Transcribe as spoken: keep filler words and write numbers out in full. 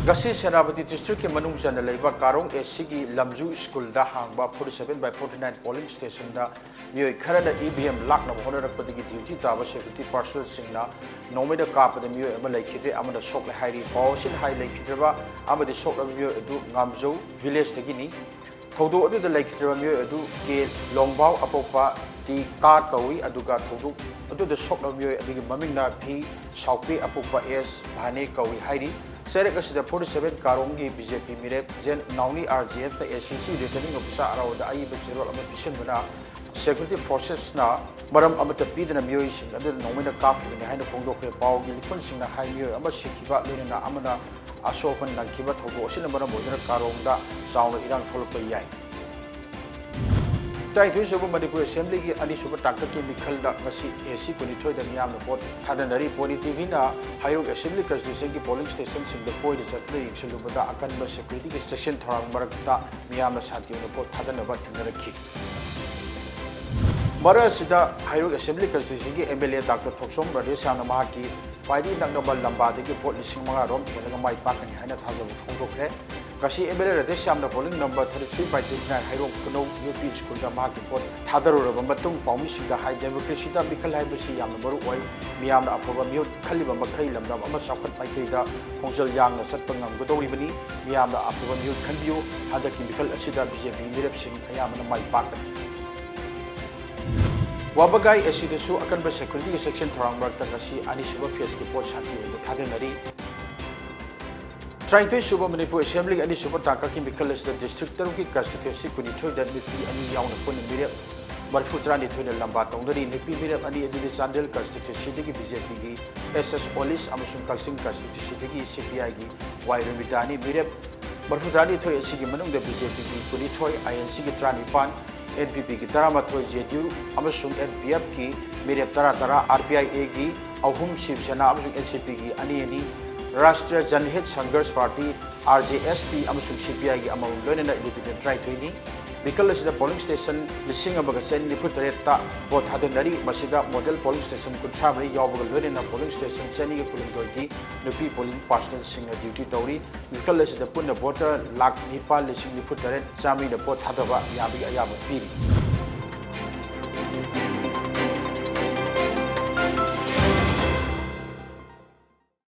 ꯉꯁꯤ ꯁꯦꯅꯥꯄꯇꯤ ꯗꯤꯁꯇ꯭ꯔꯤꯛꯀꯤ ꯃꯅꯨꯡ ꯆꯟꯅ ꯂꯩꯕ ꯀꯥꯔꯣꯡ ꯑꯦ ꯁꯤꯒꯤ ꯂꯝꯖꯨ ꯁ꯭ꯀꯨꯜꯗ ꯍꯥꯡꯕ forty seven by forty nine polling stationꯗ ꯃꯤꯑꯣꯏ ꯈꯔꯅ ꯏ ꯚꯤ ꯑꯦꯝ ꯂꯥꯛꯅꯕ ꯍꯣꯠꯅꯔꯛꯄꯗꯒꯤ duty ꯇꯥꯕ security personnelꯁꯤꯡꯅ ꯅꯣꯡꯃꯩꯅ ꯀꯥꯞꯄꯗ ꯃꯤꯑꯣꯏ ꯑꯃ ꯂꯩꯈꯤꯗ꯭ꯔꯦ ꯑꯃꯅ ꯁꯣꯛꯂꯦ ꯍꯥꯏꯔꯤ꯫ ꯄꯥꯎ ꯑꯁꯤꯅ ꯍꯥꯏ, ꯂꯩꯈꯤꯗ꯭ꯔꯕ ꯑꯃꯗꯤ ꯁꯣꯛꯂꯕ ꯃꯤꯑꯣꯏ ꯑꯗꯨ ꯉꯥꯝꯖꯧ villageꯇꯒꯤꯅꯤ꯫ ꯊꯧꯗꯣꯛ ꯑꯗꯨꯗ ꯂꯩꯈꯤꯗ꯭ꯔꯕ ꯃꯤꯑꯣꯏ ꯑꯗꯨ ꯀꯦ ꯂꯣꯡꯕꯥꯎ ꯑꯄꯣꯛꯄ ꯇꯤ ꯀꯥ ꯀꯧꯏ, ꯑꯗꯨꯒ ꯊꯧꯗꯣꯛ ꯑꯗꯨꯗ ꯁꯣꯛꯂꯕ ꯃꯤꯑꯣꯏ ꯑꯗꯨꯒꯤ ꯃꯃꯤꯡꯅ ꯚꯤ ꯁꯥꯎꯄꯤ ꯑꯄꯣꯛꯄ ꯑꯦꯁ ꯚꯥꯅꯦ ꯀꯧꯏ ꯍꯥꯏꯔꯤ꯫ ꯆꯩꯔꯛ ꯑꯁꯤꯗ forty seven ꯀꯥꯔꯣꯡꯒꯤ ꯕꯤ ꯖꯦ ꯄꯤ ꯃꯤꯔꯦꯞ ꯖꯦꯟ ꯅꯥꯎꯅꯤ ꯑꯥꯔ ꯖꯤ ꯑꯦꯐꯅ ꯑꯦ ꯁꯤ ꯁꯤ returning officer ꯑꯔꯥꯎꯗ ꯑꯏꯕ ꯆꯦꯔꯣꯜ ꯑꯃ ꯄꯤꯁꯤꯟꯕꯅ, security forcesꯅ ꯃꯔꯝ ꯑꯃꯠꯇ ꯄꯤꯗꯅ ꯃꯤꯑꯣꯏꯁꯤꯡ ꯑꯗꯨꯗ ꯅꯣꯡꯃꯩꯅ ꯀꯥꯞꯈꯤꯕꯅꯤ ꯍꯥꯏꯅ ꯐꯣꯡꯗꯣꯛꯈ꯭ꯔꯦ꯫ ꯄꯥꯎꯒꯤ ꯂꯤꯛꯐꯝꯁꯤꯡꯅ ꯍꯥꯏ, ꯃꯤꯑꯣꯏ ꯑꯃ ꯁꯤꯈꯤꯕ, ꯂꯣꯏꯅꯅ ꯑꯃꯅ ꯑꯁꯣꯛ ꯑꯄꯟ ꯅꯪꯈꯤꯕ ꯊꯧꯗꯣꯛ ꯑꯁꯤꯅ ꯃꯔꯝ ꯑꯣꯏꯗꯨꯅ ꯀꯥꯔꯣꯡꯗ ꯆꯥꯎꯅ ꯏꯔꯥꯡ ꯊꯣꯛꯂꯛꯄ ꯌꯥꯏ꯫ ꯇꯔꯥꯅꯤꯊꯣꯏ ꯁꯨꯕ ꯃꯅꯤꯄꯨꯔ ꯑꯦꯁꯦꯝꯕ꯭ꯂꯤꯒꯤ ꯑꯅꯤꯁꯨꯕ ꯇꯥꯡꯀꯛꯀꯤ ꯃꯤꯈꯜꯗ ꯉꯁꯤ ꯑꯦ ꯁꯤ ꯀꯨꯟꯅꯤꯊꯣꯏꯗ ꯃꯤꯌꯥꯝꯅ ꯚꯣꯠ ꯊꯥꯗꯅꯔꯤ꯫ ꯄꯣꯅꯤ ꯇꯤ ꯚꯤꯅ ꯍꯩꯔꯣꯛ ꯑꯦꯁꯦꯝꯕ꯭ꯂꯤ ꯀꯟꯁꯇꯤꯇ꯭ꯌꯨꯟꯁꯤꯒꯤ polling stationꯁꯤꯡꯗ ꯀꯣꯏꯅ ꯆꯠꯇꯨꯅ ꯌꯦꯡꯁꯤꯜꯂꯨꯕꯗ ꯑꯀꯟꯕ securityꯒꯤ ꯆꯦꯛꯁꯤꯟ ꯊꯧꯔꯥꯡ ꯃꯔꯛꯇ ꯃꯤꯌꯥꯝꯅ ꯁꯥꯟꯇꯤ ꯑꯣꯏꯅ ꯚꯣꯠ ꯊꯥꯗꯅꯕ ꯊꯦꯡꯅꯔꯛꯈꯤ꯫ ꯃꯔꯛ ꯑꯁꯤꯗ ꯍꯩꯔꯣꯛ ꯑꯦꯁꯦꯝꯕ꯭ꯂꯤ ꯀꯟꯁꯇꯤꯇ꯭ꯌꯨꯟꯁꯤꯒꯤ M L A doctor Thokchom ꯔꯥꯙꯦꯁ꯭ꯌꯥꯝꯅ ꯃꯍꯥꯛꯀꯤ ꯈ꯭ꯋꯥꯏꯗꯒꯤ ꯅꯛꯅꯕ ꯂꯝꯕꯥꯗꯒꯤ ꯚꯣꯠ ꯂꯤꯁꯤꯡ ꯃꯉꯥ ꯔꯣꯝ ꯍꯦꯜꯂꯒ ꯃꯥꯏ ꯄꯥꯛꯀꯅꯤ ꯍꯥꯏꯅ ꯊꯥꯖꯕ ꯐꯣꯡꯗꯣꯛꯈ꯭ꯔꯦ꯫ ꯉꯁꯤ ꯑꯦꯝ ꯑꯦꯜ ꯑꯦ ꯔꯥꯙꯦꯁ꯭ꯌꯥꯝꯅ polling number thirty three by twenty nine Heirok ꯈꯨꯅꯧ U ꯄꯤ ꯁ꯭ꯀꯨꯜꯗ ꯃꯍꯥꯛꯀꯤ ꯚꯣꯠ ꯊꯥꯗꯔꯨꯔꯕ ꯃꯇꯨꯡ ꯄꯥꯎꯃꯤꯁꯤꯡꯗ ꯍꯥꯏ, democracyꯗ ꯃꯤꯈꯜ ꯍꯥꯏꯕꯁꯤ ꯌꯥꯝꯅ ꯃꯔꯨ ꯑꯣꯏ꯫ ꯃꯤꯌꯥꯝꯅ ꯑꯐꯕ ꯃꯤꯍꯨꯠ ꯈꯜꯂꯤꯕ ꯃꯈꯩ ꯂꯝꯗꯝ ꯑꯃ ꯆꯥꯎꯈꯠ ꯃꯥꯏꯀꯩꯗ ꯈꯣꯡꯖꯦꯜ ꯌꯥꯡꯅ ꯆꯠꯄ ꯉꯝꯒꯗꯧꯔꯤꯕꯅꯤ꯫ ꯃꯤꯌꯥꯝꯅ ꯑꯐꯕ ꯃꯤꯍꯨꯠ ꯈꯟꯕꯤꯌꯨ꯫ ꯍꯟꯗꯛꯀꯤ ꯃꯤꯈꯜ ꯑꯁꯤꯗ ꯕꯤ ꯖꯦ ꯄꯤ ꯃꯤꯔꯦꯞꯁꯤꯡ ꯑꯌꯥꯝꯕꯅ ꯃꯥꯏ ꯄꯥꯛꯀꯅꯤ꯫ ꯋꯥꯕꯒꯥꯏ ꯑꯦ ꯁꯤꯗꯁꯨ ꯑꯀꯟꯕ securityꯒꯤ ꯆꯦꯛꯁꯤꯟ ꯊꯧꯔꯥꯡ ꯃꯔꯛꯇ ꯉꯁꯤ ꯑꯅꯤꯁꯨꯕ phaseꯀꯤ ꯚꯣꯠ ꯁꯥꯟꯇꯤ ꯑꯣꯏꯅ ꯊꯥꯗꯅꯔꯤ꯫ ꯇꯔꯥꯅꯤꯊꯣꯏ ꯁꯨꯕ ꯃꯅꯤꯄꯨꯔ ꯑꯦꯁꯦꯝꯕ꯭ꯂꯤꯒꯤ ꯑꯅꯤꯁꯨꯕ ꯇꯥꯡꯀꯛꯀꯤ ꯃꯤꯈꯜ ꯑꯁꯤꯗ ꯗꯤꯁꯇ꯭ꯔꯤꯛ ꯇꯔꯨꯛꯀꯤ ꯀꯟꯁꯇꯤꯇ꯭ꯌꯨꯟꯁꯤ ꯀꯨꯟꯅꯤꯊꯣꯏꯗ ꯅꯨꯄꯤ ꯑꯅꯤ ꯌꯥꯎꯅ ꯄꯨꯟꯅ ꯃꯤꯔꯦꯞ ꯃꯔꯤꯐꯨ ꯇꯔꯥꯅꯤꯊꯣꯏꯅ ꯂꯝꯕꯥ ꯇꯧꯅꯔꯤ꯫ ꯅꯨꯄꯤ ꯃꯤꯔꯦꯞ ꯑꯅꯤ ꯑꯗꯨꯗꯤ ꯆꯥꯟꯗꯦꯜ ꯀꯟꯁꯇꯤꯇ꯭ꯌꯨꯟꯁꯤꯗꯒꯤ ꯕꯤ ꯖꯦ ꯄꯤꯒꯤ ꯑꯦꯁ ꯑꯦꯁ ꯑꯣꯂꯤꯁ ꯑꯃꯁꯨꯡ ꯀꯛꯆꯤꯡ ꯀꯟꯁꯇꯤꯇ꯭ꯌꯨꯟꯁꯤꯗꯒꯤ ꯁꯤ ꯄꯤ ꯑꯥꯏꯒꯤ ꯋꯥꯏ ꯔꯣꯃꯤꯇꯥꯅꯤ꯫ ꯃꯤꯔꯦꯞ ꯃꯔꯤꯐꯨ ꯇꯔꯥꯅꯤꯊꯣꯏ ꯑꯁꯤꯒꯤ ꯃꯅꯨꯡꯗ ꯕꯤ ꯖꯦ ꯄꯤꯒꯤ ꯀꯨꯟꯅꯤꯊꯣꯏ, ꯑꯥꯏ ꯑꯦꯟ ꯁꯤꯒꯤ ꯇꯔꯥꯅꯤꯄꯥꯟ, ꯑꯦꯟ ꯄꯤ ꯄꯤꯒꯤ ꯇꯔꯥꯃꯥꯊꯣꯏ, ꯖꯦ ꯗꯤ ꯌꯨ ꯑꯃꯁꯨꯡ ꯑꯦꯟ ꯄꯤ ꯑꯦꯐꯀꯤ ꯃꯤꯔꯦꯞ ꯇꯔꯥ ꯇꯔꯥ, ꯑꯥꯔ ꯄꯤ ꯑꯥꯏ ꯑꯦꯒꯤ ꯑꯍꯨꯝ, ꯁꯤꯕ ꯁꯦꯅꯥ ꯑꯃꯁꯨꯡ ꯑꯦꯟ ꯁꯤ ꯄꯤꯒꯤ ꯑꯅꯤ ꯑꯅꯤ, Rashtriya Janhit Sangharsh party, R J S P ꯑꯃꯁꯨꯡ ꯁꯤ ꯄꯤ ꯑꯥꯏꯒꯤ ꯑꯃꯃꯝ, ꯂꯣꯏꯅꯅ ꯏꯟꯗꯤꯄꯦꯟꯗꯦꯟ ꯇꯔꯥꯅꯤꯊꯣꯏꯅꯤ꯫ ꯃꯤꯈꯜ ꯑꯁꯤꯗ ꯄꯣꯂꯤꯡ ꯁ꯭ꯇꯦꯁꯟ ꯂꯤꯁꯤꯡ ꯑꯃꯒ ꯆꯅꯤ ꯅꯤꯐꯨ ꯇꯔꯦꯠꯇ ꯚꯣꯠ ꯊꯥꯗꯅꯔꯤ꯫ ꯃꯁꯤꯗ ꯃꯣꯗꯦꯜ ꯄꯣꯂꯤꯡ ꯁ꯭ꯇꯦꯁꯟ ꯀꯨꯟꯊ꯭ꯔꯥ ꯃꯔꯤ ꯌꯥꯎꯕꯒ ꯂꯣꯏꯅꯅ ꯄꯣꯂꯤꯡ ꯁ꯭ꯇꯦꯁꯟ ꯆꯅꯤꯒ ꯀꯨꯟꯍꯨꯝꯗꯣꯏꯒꯤ ꯅꯨꯄꯤ ꯄꯣꯂꯤꯡ ꯄꯥꯔꯁꯅꯦꯜꯁꯤꯡꯅ ꯗ꯭ꯌꯨꯇꯤ ꯇꯧꯔꯤ꯫ ꯃꯤꯈꯜ ꯑꯁꯤꯗ ꯄꯨꯟꯅ ꯚꯣꯇꯔ ꯂꯥꯈ ꯅꯤꯄꯥꯜ ꯂꯤꯁꯤꯡ ꯅꯤꯐꯨ ꯇꯔꯦꯠ ꯆꯥꯃꯔꯤꯅ ꯚꯣꯠ ꯊꯥꯗꯕ ꯌꯥꯕꯒꯤ ꯑꯌꯥꯕ ꯄꯤꯔꯤ꯫